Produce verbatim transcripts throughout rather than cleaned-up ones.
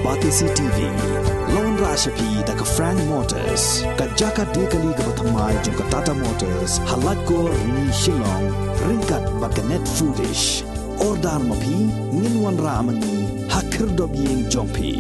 R T C T V. Lawan rashapi da ka Frank Motors, ka jaka dekali kaba thymmai jong ka Tata Motors, ha Laitkor ni Shillong, ryngkat bad ka Net Foodish. Order ma phi, ngin wanrah ma ngi ha khyrdop ïing jong phi.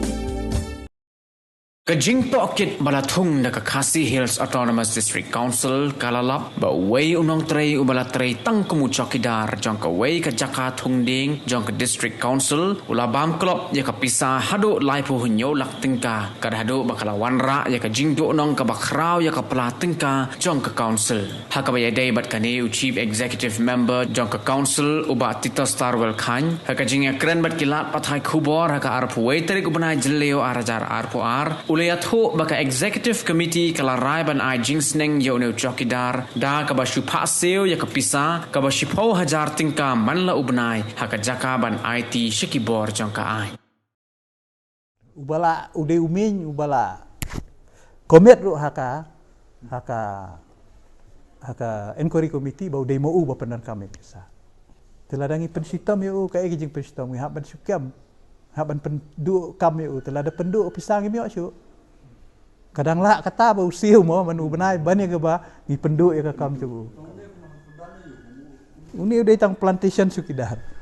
Ka jingtohkit ba la thung da ka Khasi Hills Autonomous District Council ka la lap ba uwei u nongtrei uba la trei tang kum u chowkidar jong kawei ka jaka thung dieng jong ka District Council u la bam klop ïa ka pisa haduh laiphew hynñiew lak tyngka, kat haduh ba ka la wanrah ïa ka jingduhnong kaba khraw ïa ka pla tyngka jong ka Council. Ha kaba ïadei bad kane, u Chief Executive Member jong ka Council, u Bah Titosstarwell Chyne, ha ka jingïakren bad ki lad pathai khubor ha ka arphew wei tarik u bnai Jylliew ar hajar arphew ar, u la ïathuh ba ka Executive Committee ka la rai ban ai jingsneng ïa une u chowkidar da kaba shu phah siew ïa ka pisa kaba shiphew hajar tyngka man la u bnai ha ka jaka ban aiti sha ki bor jong ka aiñ. Uba la, u dei u myn uba la commit ruh ha ka, ha ka, ha ka inquiry committee ba u dei ma u ba pyndonkam ïa pisa. Te lada ngi pynshitom ïa u, kaei ka jingpynshitom? Ngi hap ban shu kam, hap ban pynduh kam ïa u. Te lada pynduh pisa ngim ïoh shuh. Ka dang lah kata ba u siew mo man u bnai ban ïa kaba ngi pynduh ïa ka kam jong u. Une u dei tang plantation chowkidar.